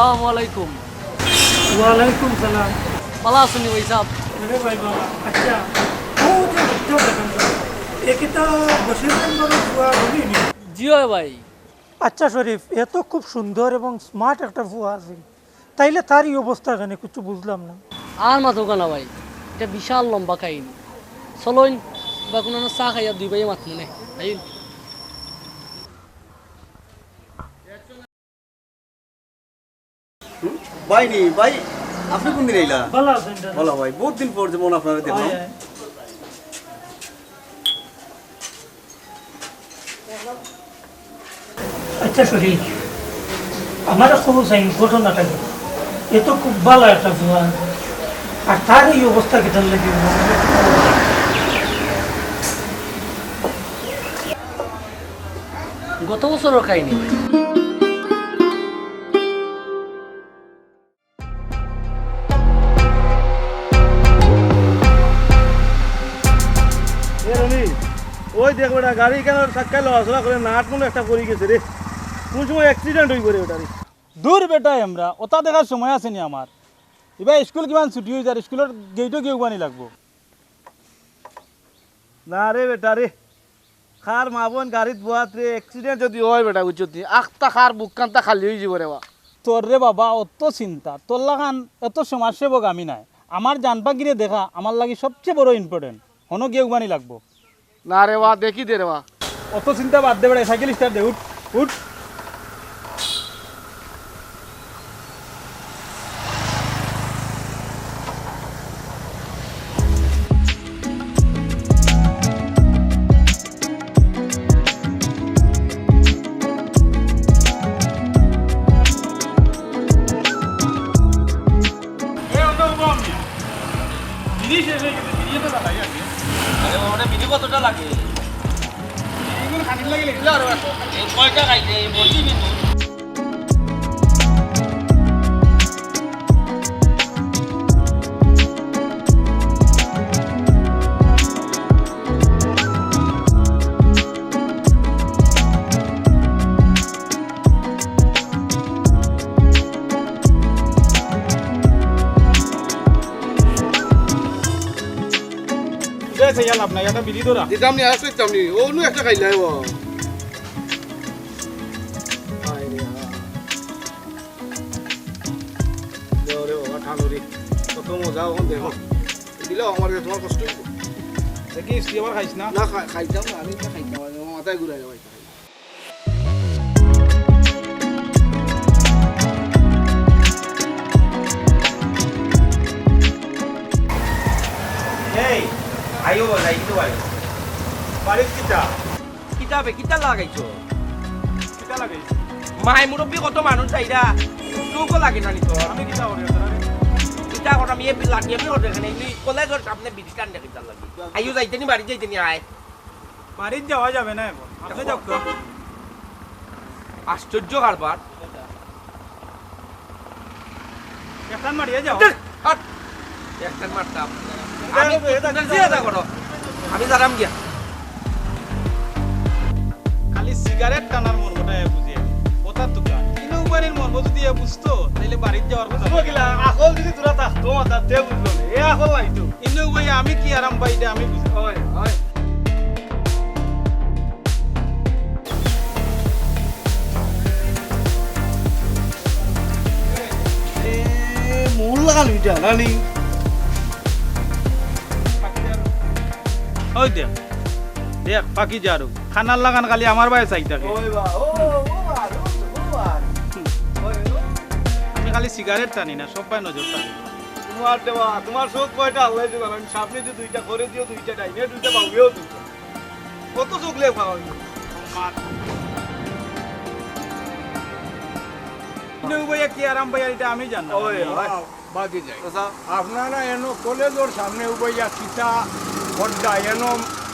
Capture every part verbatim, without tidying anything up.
আসসালামু আলাইকুম। ওয়ালাইকুম সালাম। ভালা আছইন নি ভাইসাব? আরে ভাই বাবা, আচ্ছা, ও যে লোকটা দেখইন তো, এ কিতা বশির মেম্বারর ফুয়া অইবো নি? জি অয় ভাই। আচ্ছা শরীফ, এ তো খুব সুন্দর এবং smart একটা ফুয়া আছিল, তাইলে তার ই অবস্থা কেনে? কিচ্ছু বুঝলাম না। আর মাতউক্কা না ভাই, ইটা বিশাল লম্বা কাহিনী। চলইন, বা কুনু চা খাইয়া দুই ভাইয়ে মাতমুনে। আইন। হুম? ভাই নি, ভাই, আপনি কোন দিন আইলা? ভালা আছইন, দাদা। ভালা ভাই, বহুত দিন পর যেমন আপনারে দেখলাম। অয়, অয়। আচ্ছা শরীফ, আমারে কও চাইন ঘটনাটা কি? এ তো খুব ভালা একটা ফুয়া, আর তার ই অবস্থা কিতার লাগি? গত বছরর কাহিনী। এ রনি, ওই দেখ বেটা, গাড়ি কেন চাক্কায় লড়াচড়া করে, নাট মনে একটা পড়ি গেছে রে। কোন সময় accident অইবো রে ওটা রে? দূর বেটা, আমরা ওটা দেখার সময় আছে নি আমার। ইবা স্কুল কিমান ছুটি অই যার, স্কুলর গেইটও গিয়া উবানি লাগবো। না রে বেটা রে, কার মা-বইন গাড়িত বওয়াত রে, accident যদি অয় বেটা, বুঝছত নি? আখতা কার বুকখানতা খালি অই যিবো রে বা। তোর রে বাবা, অত চিন্তা, তোর লাখান এত সমাজসেবক আমি নায়। আমার জান পাখিরে দেখা আমার লাগি সবচেয়ে বড় important। হনো গিয়া উবানি লাগবো। না রে বা, দেখি দে রে বা। অত চিন্তা বাদ দে বেটা, সাইকেল start দে, উঠ, উঠ। এ, অন্য রকম। বিড়ি শেষ অই গেছে, বিড়ি এটা লাগাই আগে। আরে, ওখানে বিড়ি কতটা লাগে? বিড়ি গুলো খানিক লাগে, লিখলে আরো আছে। এই কয়টা খাইছে? এই বলছি কিন্তু। দে, সেই লাভ নাই, একটা বিড়ি ধরা। দিতাম নি, আর কইতাম নি, অন্য একটা খাইলাই ও। হায় রে, হায়। দেও রে বাবা, টানো রে। কত মজা অখন দেখো। দিলে আমার কাছে তোমার কষ্ট অইবো। দেখি, তুই আবার খাইস না। না, খা-, খাইতাম না, আমি তো খাইতাম না, আমার মাথায় ঘুরাই যাবে। এই, আইও, যাই কিন্তু আইও। বাড়িত কিতা? কিতা বে, কিতা লাগাইছো? কিতা লাগাইছো? মাই মুরব্বি কত মানুষ যাইরা, চউখও লাগে না নি তোর। আমি কিতা করি, আপনারা? কিতা কর, আমি এ লাঠি আমি করি এখানে, এমনি কলেজর সামনে বিড়ি টান দেখি তার লাগি। আইও যাইতে নি, বাড়ি যাইতে নি, আয়। বাড়িত যাওয়া যাবে না এখন, আপনি যাও তো। আশ্চর্য কারবার। একটান মারিয়া যাও। ধুর, হাট। একটান মারতাম। এটা আমি এটা এটা তুমি চিন্তা করো। আমি যারাম গিয়া। খালি সিগারেট টানার মর্মটা এ বুঝে। কথার দোকান। ইনো উবানির মর্ম যদি এ বুঝতো, তাইলে বাড়িত যাওয়ার কথা। বুঝবো কিলা? আকল যদি তোরা থাকতো, মাথাত তে বুঝলো না। এ আকল নাই তো। ইনো উবাই আমি কি আরাম পাই, এটা আমি বুঝি। হয়, হয়। এ, মূল লাগান ইটা, নানি? ওই দেখ, দেখ, পাখি জারু। খানার লাগান খালি আমার বায় চাই থাকে। ওই বা, ও, ও আর, ও, ও আর। ওই, ও। আমি খালি সিগারেট টানি না, সব বায় নজর থাকে। তোমার দেওয়া, তোমার চউখ কয়টা আল্লাহ দিবা, আমি সামনে যে দুইটা করে দিও, দুইটা ডাইনে, দুইটা বাউয়েও দুইটা। কত চোখ লেগে ফাওয়া হইল? মার। ইনো উবাইয়া কি আরাম পাইয়ার, এটা আমি জানি না। ওই, ওই। বাকি যাই। আচ্ছা। আপনারা এনো কলেজর সামনে উবাইয়া কিতা করতা, এনো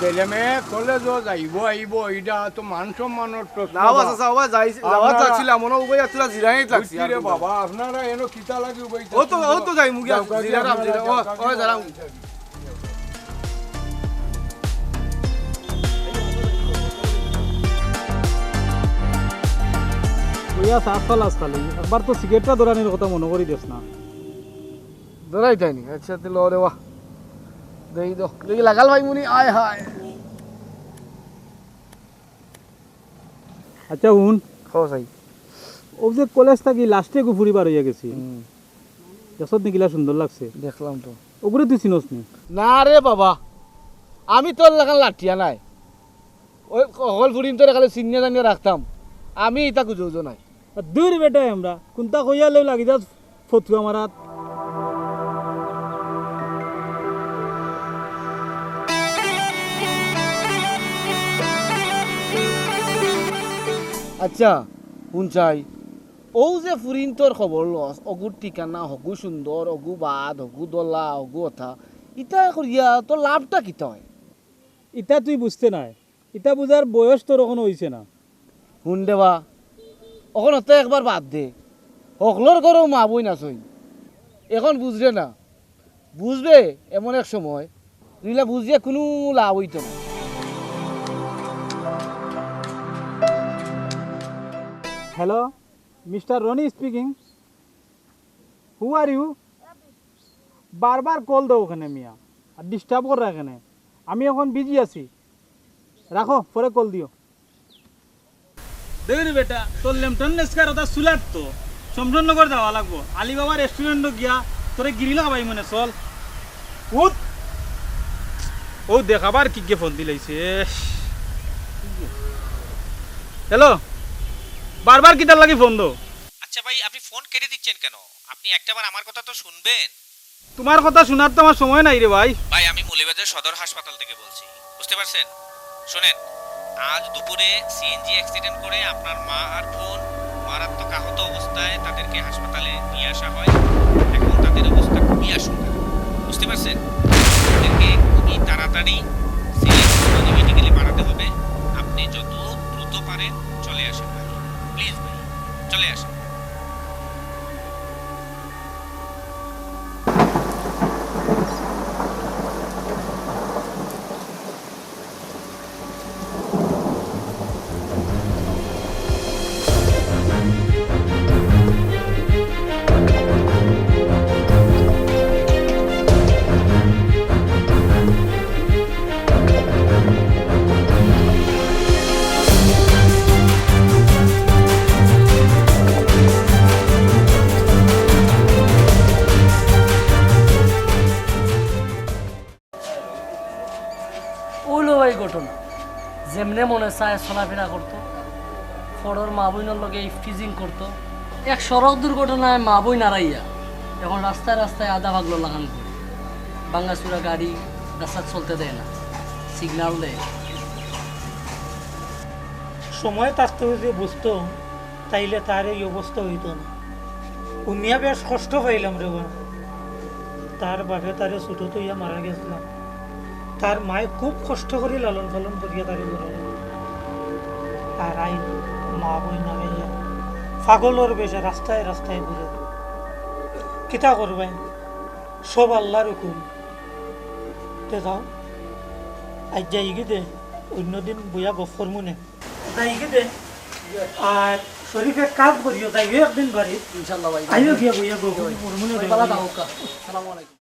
ছেলে মেয়ে কলেজও যাইবো আইবো, এটা তো মান সম্মানর প্রশ্ন না, বা আচ্ছা, আচ্ছা, ওবা যাই, যাওয়া আপনারা লাগছিল, মনে উবাইয়া তোরা জিরাই লাগছি, বুঝছি রে আর বাবা, আপনারা এনো কিতা লাগি উবাইতা ও তো, ও তো যাই মুগিয়া, যাও, কাজে জিরারাম, আপনারা জিরা, যাও, ও, কাজে ও, যারাম। ওই ইয়া সাত ফালাস খালি, একবার তো সিগারেটটা ধরানির কথা মনো করি দেস না। ধরাই তাইনি? আচ্ছা, তে ল রে বা। দেখি তো, দেখি লাগাল ভাই মুনি, আয় হায়। আচ্ছা, হুন। হ ভাই। ও যে কলেজ থাকি লাস্টে গু ফুরি বার অইয়া গেছি। হুম। দেখছত নি কিলা সুন্দর লাগছে? দেখলাম তো। ওগুরে তুই চিনস নি? না রে বাবা, আমি তোর লাখান লাঠিয়া নায়। ওই হকল ফুরিন্তরে খালি চিনিয়া জানিয়া রাখতাম, আমি ইতা কুজুজু নায়। আর দূর বেটায় আমরা, কুন্তা কইয়া লই লাগি যাস ফতুয়া মারাত। আচ্ছা, হুন চাই, অউ যে ফুরিন্তর খবর লস, অগুর ঠিকানা, হগু সুন্দর, হগু বাদ, হগু দলা, হগু অথা, ইতা করিয়া তোর লাভটা কিতা অয়? ইতা তুই বুঝতে নায়, ইতা বুঝার বয়স তোর অখনো অইছে না। হুন দেবা, অখন অত একবার বাদ দে, হকলর ঘরো মা বইন আছইন, অখন বুঝরে না, বুঝবে এমন এক সময়, ইলা বুঝিয়া কুনু লাভ অইতো না। Hello, Mister Ronnie speaking. Who are you? বারবার কল দেও কেনে মিয়া, আর ডিস্টার্ব কররা কেনে। আমি অখন বিজি আছি, রাখো, পরে কল দিও। দেখ রে বেটা, তোর লেমটন লেস্কার ওটা সুলার তো, শমশেরনগর যাওয়া লাগবো। আলিবাবা রেস্টুরেন্টো গিয়া তোরে গিরি লাগাবাই মনে, চল। উঠ। ও দেখ, আবার কিগে ফোন দিলাইছে। হ্যালো, বারবার কিতার লাগি ফোন দো? আচ্ছা ভাই, আপনি ফোন কেটে দিচ্ছেন কেন? আপনি একটাবার আমার কথা তো শুনবেন। তোমার কথা শোনার তো আমার সময় নাই রে ভাই। ভাই, আমি মৌলভীবাজার সদর হাসপাতাল থেকে বলছি, বুঝতে পারছেন? শোনেন, আজ দুপুরে সিএনজি অ্যাক্সিডেন্ট করে আপনার মা আর বোন মারাত্মক আহত অবস্থায় তাদেরকে হাসপাতালে নিয়ে আসা হয়। এখন তাদের অবস্থা খুবই আশঙ্কা, বুঝতে পারছেন? তাদেরকে খুবই তাড়াতাড়ি সিলেট মেডিকেলে পাঠাতে হবে। আপনি যত দ্রুত পারেন চলে আসেন ভাই, প্লিজ ভাই, চলে আসেন। অইলো ভাই ঘটনা, যেমনে মনে চায় চলাফেরা করতো, ফরর মা বইনর লগে ইফটিজিং করতো। এক সড়ক দুর্ঘটনায় মা বইন হারাইয়া এখন রাস্তায় রাস্তায় আধা পাগলর লাখান ঘুরে। ভাঙ্গাচুরা গাড়ি রাস্তাত চলতে দেয় না, সিগন্যাল দেয়। সময় থাকতে যদি বুঝতো, তাইলে তার এই অবস্থা অইতো না। হুনিয়া বেশ কষ্ট পাইলাম রে বা। তার বাপে তারে ছোট থইয়া মারা গেছলা। তার মায়ে খুব কষ্ট করি লালন পালন করিয়া তারে বড় করলা। আর আইজ মা বইন হারাইয়া পাগলর বেশে রাস্তায় রাস্তায় ঘুরে। কিতা করবায়? সব আল্লার হুকুম। তে যাও, আইজ যাইগি দে, অইন্য দিন বইয়া গফ করমুনে। যাইগি দে। আর শরীফে কাজ করিও, যাইও একদিন বাড়ি। ইনশাআল্লাহ ভাই। আইও গিয়া বইয়া গফ করমুনে ভাই, দে। ভালা থাকউক্কা। আসসালামু আলাইকুম।